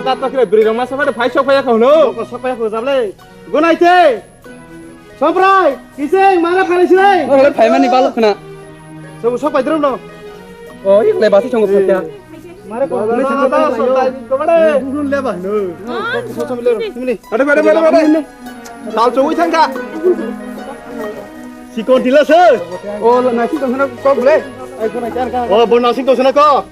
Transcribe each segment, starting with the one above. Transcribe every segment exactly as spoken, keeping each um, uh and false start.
Tato kira bwrwi rok masa pada phai sok phai ya kho no. Sok phai ya kho jable. Gonai te. Soprai, kiseng, mara phari sinai. Oro phaimani balok khna. Sobo sok pai drum no. O, ik le basi chongo phakya. Mara ko. Baba, baba, baba, sotai ko bade. Dudun le ba no. Sok sok le. Ade, ade, ade, ade. Sal chongwi thangka. Sikon dila se. O, nasing tong khna kok le. Ai ko na kar ka. O, bo nasing tong khna kok.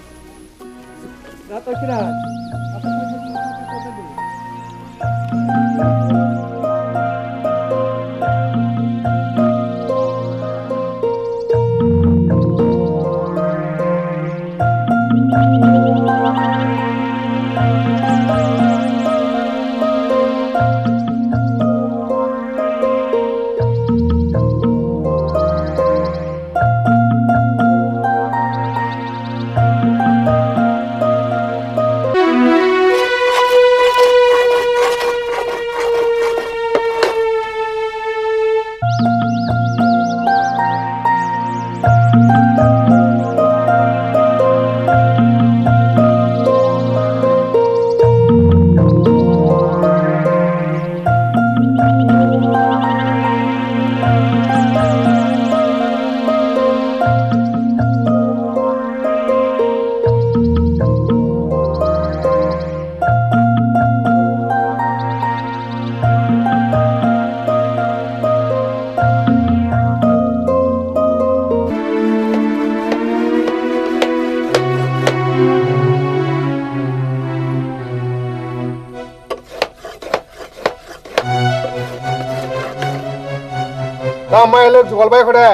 Tamo elok jugal bai khode.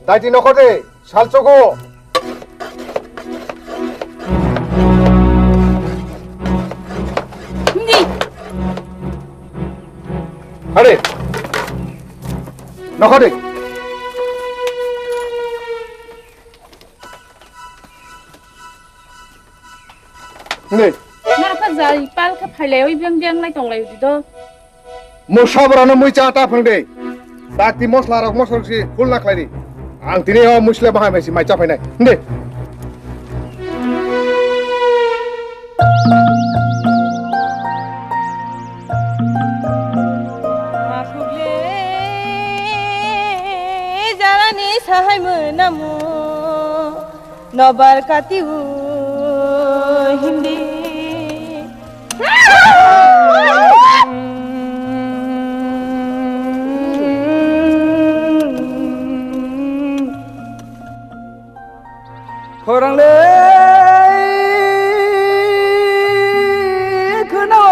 Daiti nokho de, salchogo. Hindi. Hade. Nokho de. Hindi. Nara kha jai pal kha phailai oi biang biang lai tonglai udi do. Mosa borano mui cha ta phang de. Dakti mosla rok mosok si khul na khlai di. Ang tini o musle bahai mai si mai cha phainai. Hindi. Masukle jarani sahai mwnamo. Nobar kati o hindi. Khorang le kheno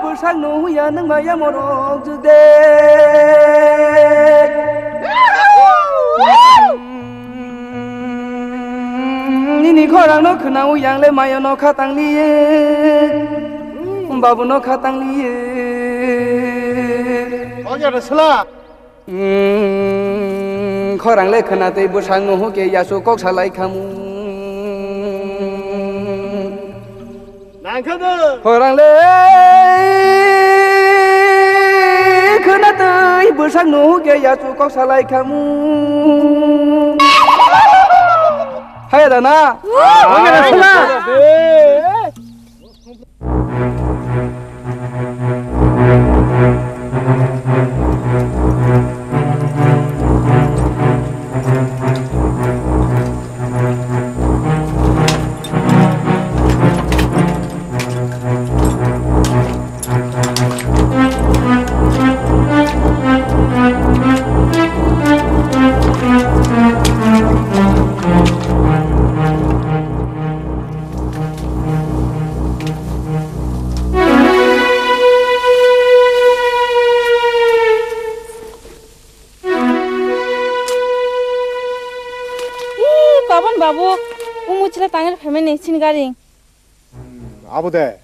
bwsak no huya nang maya morok jude. Nini khorang no khwnang o yang le mayo no khatang liye. Babu no khatang liye. Oya da sala. Khorang le khwna tei bwsang no huke yasu kok salai khamu. Nangkha do. Khorang le khwna tei bwsang no huke yasu kok salai khamu. Haya da na? Haya da sala. Ih, Pawan babu, umu chila tangir phaimani sini garing. Hmm, abo de.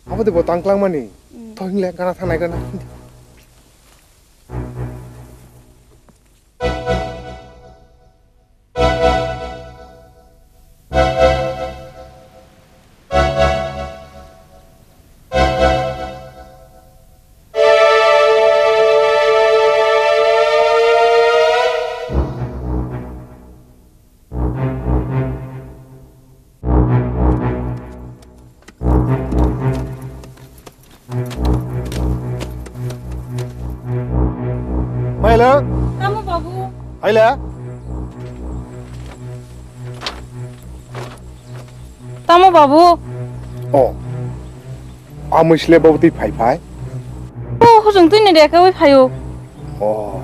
Abo de bo tangklangmani. Hmm. Thoingle gana thanai gana. Hello? Tamo babu? Haila? Tamo babu? Oh. Amwisle babu twi phai phai? Oh, hujung twi ni reka wi phaio. Oh.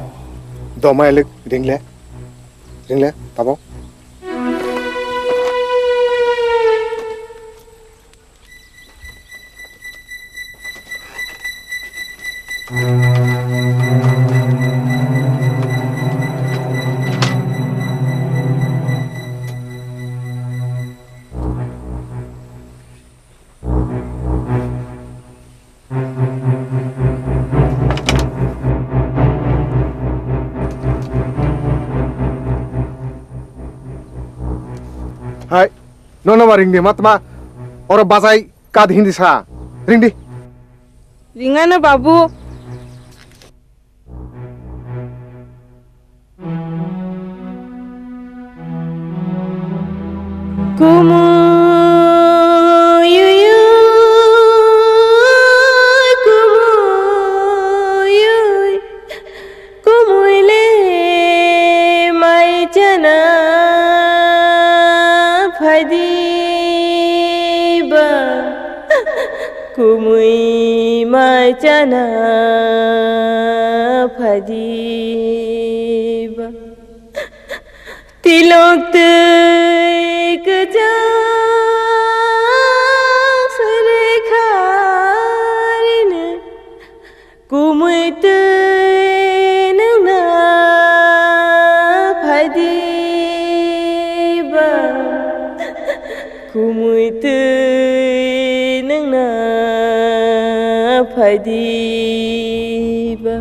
Domai le ringle. Ringle, tabo. Hai, nono ma ring di, ma tma oro bajai kad hindi sa, ring di. Ringano babu. Kumui ui ui, kumui ui, kumui le mai chana phai di ba. Kumui mai chana phai di ba. Tilok twi kwchang sere kha rinwi. Kumui twi nwngna phai di ba. Kumui twi nwngna phai di ba.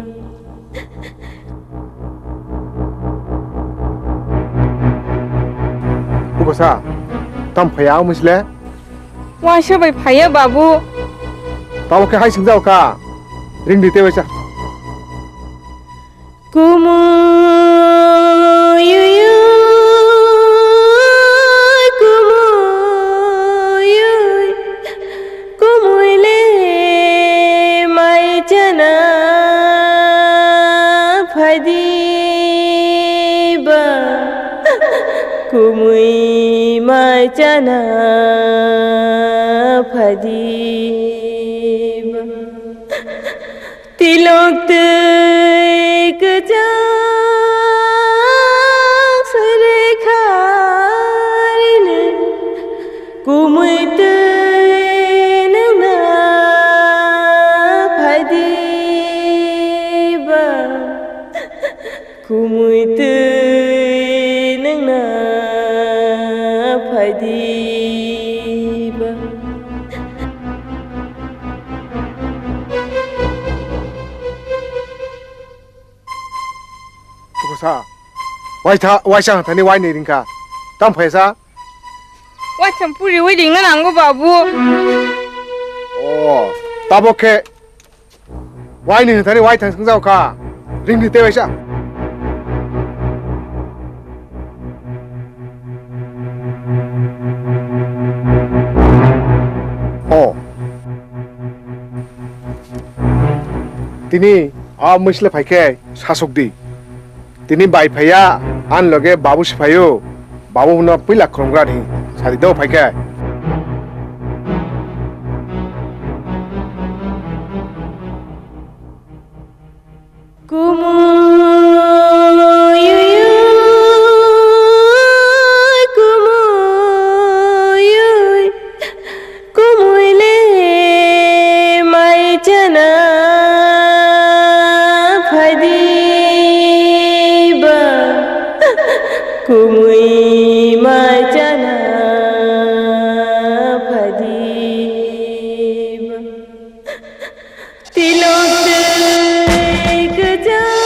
Ukosa, tam phaiya o misle? Waisa bai phaiya babu. Tamo khe hai singja ka. Ring di te waisa. Kumui ui ui, kumui ui, kumui le mai chana phai di ba. Kumui mai chana phai di ba. Tilok twi kwchang sere kha rinwi. Kumui twi nwngna phai di ba. Kumui twi nwngna phai di ba. Tukusa, waitha, waisa thani wai ni ringkha. Tam phaisa? Waitham puri wi ringna nango babu. Oh, tabok khe. Wai ni thani wai thang swngjao kha. Ring di te waisa. Oh. Tini a mwisle phai khe sasok di. Tini bai phaiya, ani loge babu si phaio. Babu hwnno puila khoromgra di, sadi do phai khe. Kumui ui, kumui ui. Kumui le mai chana phai di ba. Kumui mai chana phai di ba. Tilok twi kwchang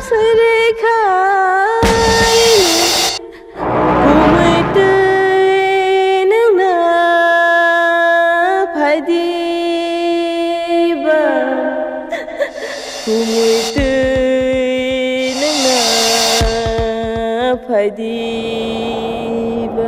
sere khai. Kumui twi nwngna phai di ba. Kumui twi nwngna phai di ba.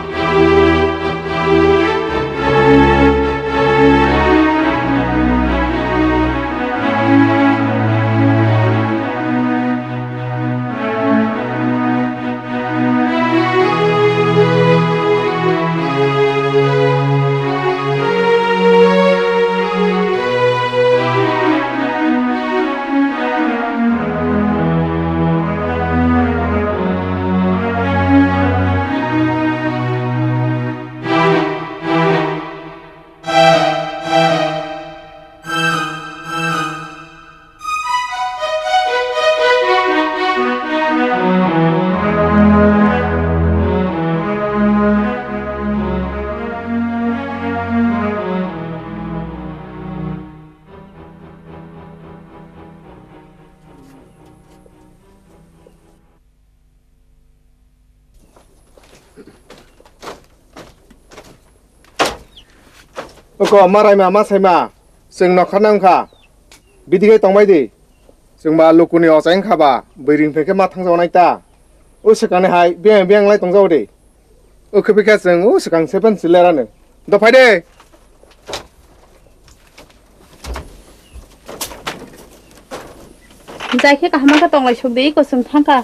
Oko ma raima ma saima, chwng nokha nang kha. Bidi khai tongbai di. Chwng ba lukuni ochai wngkha ba, bwrwi ring phai khe ma thangjago nai ta. O swkang ni hai biyang biyang lai tongjago de. O khe bikha chwng o swkang seven si lerano. Do phai de. Jai khe kaham khe tonglai sok de, eko chwng thang kha.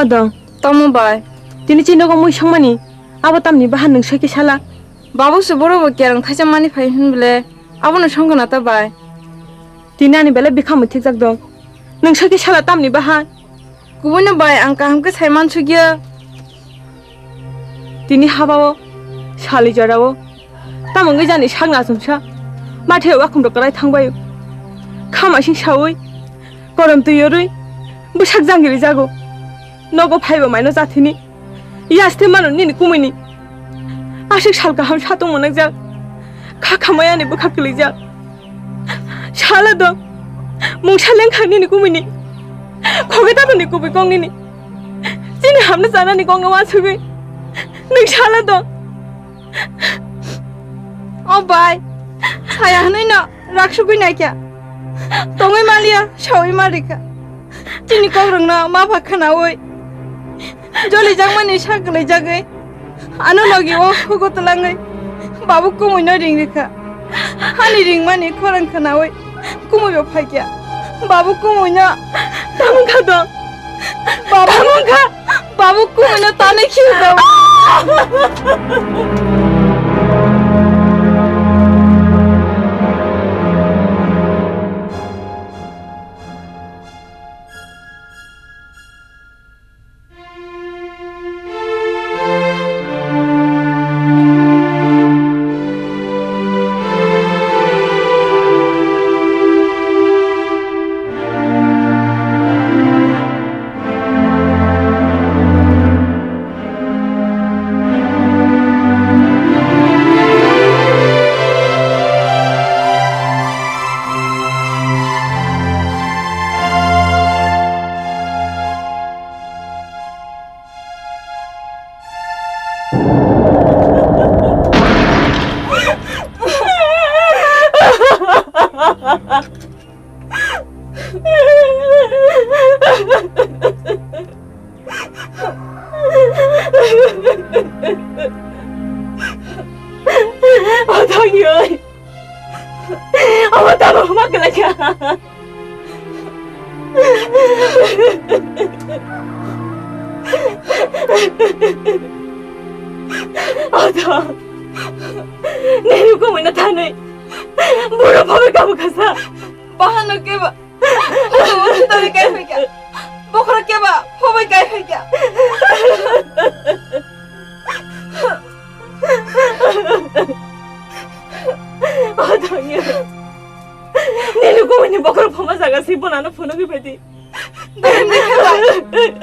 Odong. Tamo bai. Tini chini nogo mui songmani. Abo tamni bahan nwng soi khe sala. Babu se boro bo kereng thaisa mani phai hin bile. Abono songkha na ta bai. Tini ani belai bikha muthikjak dong. Nwng soi khe sala tamni bahan. Kubuino bai ang kaham khe sai mansukya. Tini habao, sali jorao, tamo wngwi jani sak nachumsa, mathe wakhumrok kwlai thangbaio. Khamasing saui, korom twi yorwi, bwsak jangiri jago. Nogo phaibo maino jathini, yaste mano nini kumuni. Aswk sal kaham satung mwnakjak, kha khamai ani bwkha kwlwijak. Sala do, mungsa lengkha nini kumuni. Khoge tato ni kubui kong nini. Chini hamno chanani kongno wansugwi nwng sala do. O bai, haya hwnwi no rak sugwi naikha. Tongwi maliya, sawi malikha. Chini kokrokno mapha khwnawi. Jolijakmani sak kwlaijagwi. Ano logi o khugo twlangwi. Babu kumuino ring rikha. Hani ringmani khorang khwnawi. Kumui bo phaikya. Babu kumui no. Tamung kha do. Babu tamung kha. Babu kumui no tanwi khiyo do. O thangwi oi. Omo tamo ma kwlai kha. O thang. Nini kumui no thanwi. Buro phawi kabu khasa. Bahano keba. Uthi tari kai phaikya. Bokhorok keba phobai kai phaikya. O thangya. Nini kumui ni bokhorok phoma jaga si bonano phunugwi phaidi. Dai, dai, dai.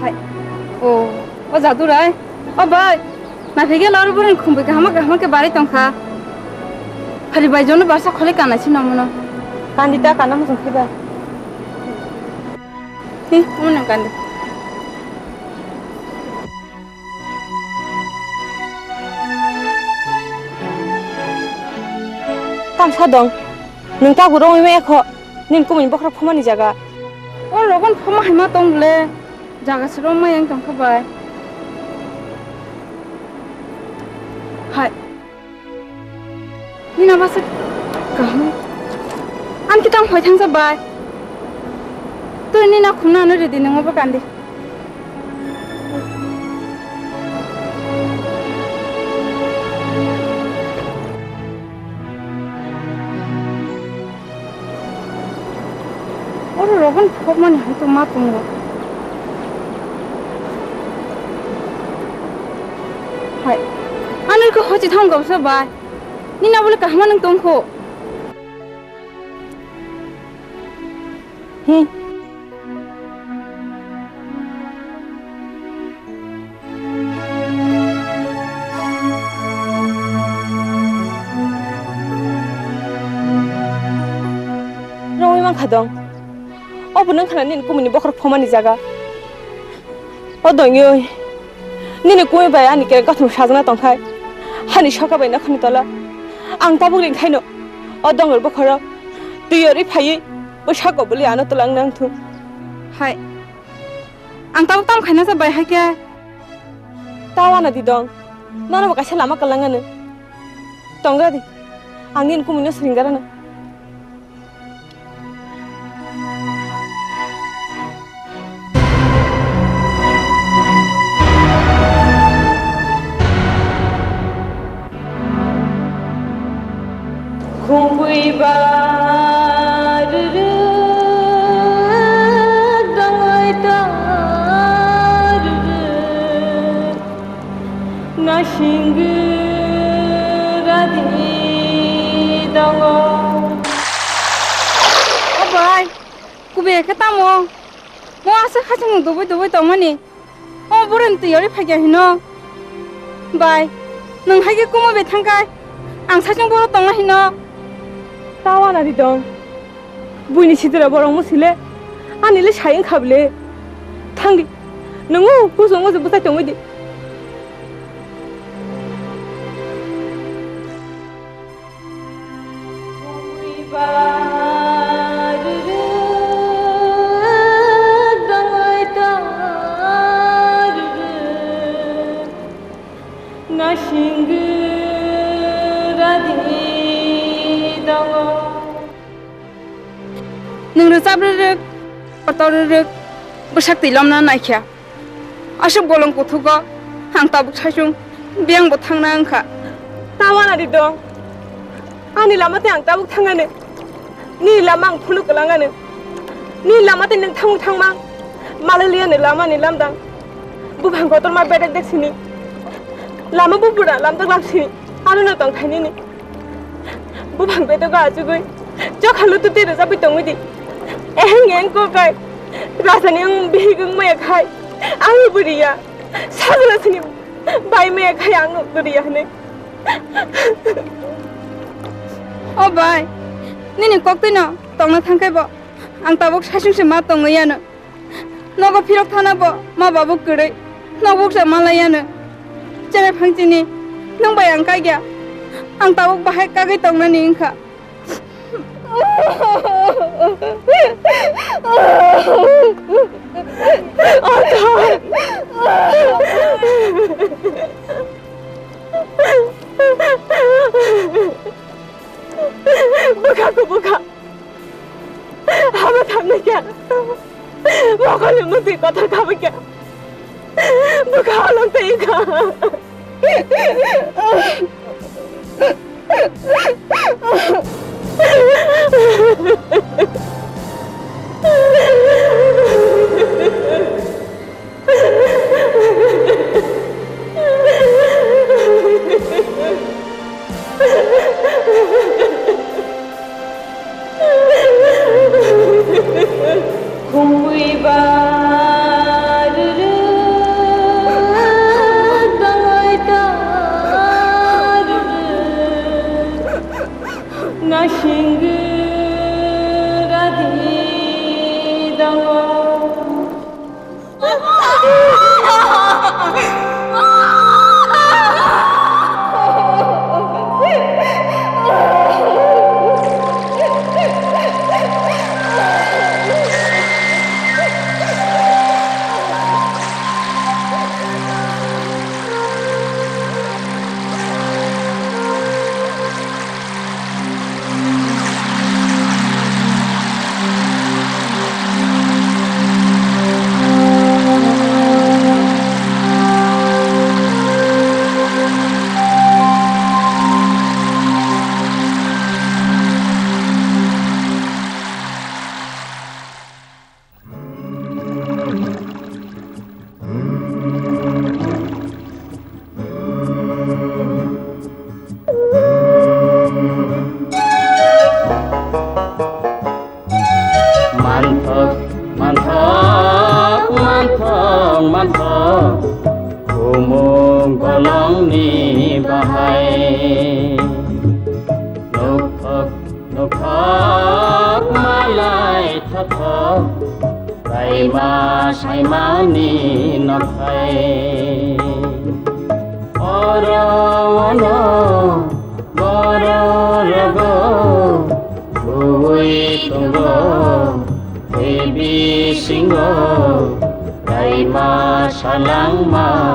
Hai. O, o Jadurai. O bai. Naphigel aro boroni khumbai kaham kaham khe barwi tongkha. Hari bai jono barsa khole kana si nomono. Kandi ta kana muchung khiba. Hi, omo nang kandi. Tamsa dong. Nwng tabuk romwi maya kho. Nini kumui bokhorok phomani jaga. O rogon phoma hai ma tong le. Jaga se romwi yang tong kha bai. Hai. Nina basa kaham. An kitang hoi thangsa bai. Tui nina khumna ano ready nungo bo kandi. Oro rogon phokmani hai to ma tongo. Hai. Ano ko hochi thang gabsa bai. Nina bole kahma nang tongkho. Hi. Romwi mankha dong. Obo nung khana nini kumuni bokhorok phomani jaga. O dongwi, nini kumi bai ani kereng kothom sajagna tongkhai, hani soka bai nokhani tola. Ang tabuk ringkhaino, o dongor bokhorok twi yorwi phaiwi bwsako bwlwi ano twlang nang thung. Hai, ang tabuk tamo khaina sa bai hai khe? Tawana di dong, nono bo kaisa lama kwlang ano. Tongra di, ang nini kumui no swrwngjar ano. Khumpui ba rwrwk dongwi ta rwrwk. Nasing radi dongo. O bai, kubui khe tamo? Mo aswk hachung dubui dubui tongmani. O borok twi yori phai khe hino. Bai, nwng hai khe kumo be thang kai. Ang sachung borok tongna hino. Tawana di dong. Buini sidira borok musile, ani le sayang kha bile. Thangdi, nungo kuchung uju bwsai tongwi di. Nasing radi dongo. Nwng rwchap rwrwk, kotor rwrwk, bwsak twi lomna naikha. Aswk bolong kuthugo ang tabuk saichung biyang bo thangna wngkha. Tawana di dong. Ani lama tei ang tabuk thangani. Nini lama ang phunuk kwlangani. Nini lama tei nwng thangmung thangma. Malai liyani lama ni lamdang. Buphang kotorma bedek dek sini. Lama bubura lamdak lam sini. Ano no tong thainini. Buphang bedogo achugwi chokha lutu twi rwjagwi tongwi di. Eheng eng kok kai. Rajani wng bihik wng maya khai. Ang bwrwi ya. Sajla sini bai maya khai ang bwrwi ya hwnwi. O bai, nini kok twino tongna thang khe bo ang tabuk saichung se ma tongwi yano. Nogo phirok thana bo ma babu kwrwi. Nokbuksa malai yano. Chemai phang chini. Nwng bai ang kagya. Ang tabuk bahai kagwi tongnani wngkha. Bwkha ko bwkha. Hama thamni kya? Mokol ni mutwi kotor kha bwkha. Bwkha halong tei kha. Khumbui ba rwrwk dongwi ta rwrwk. Manthok, manthok, manthok, manthok, kumung golongni bahai. Nukthok, nukthok, malai thothok, kaima saimani nokhai. Oro ono, oro rogo, ui tongo, tei bisingo, kaima salangma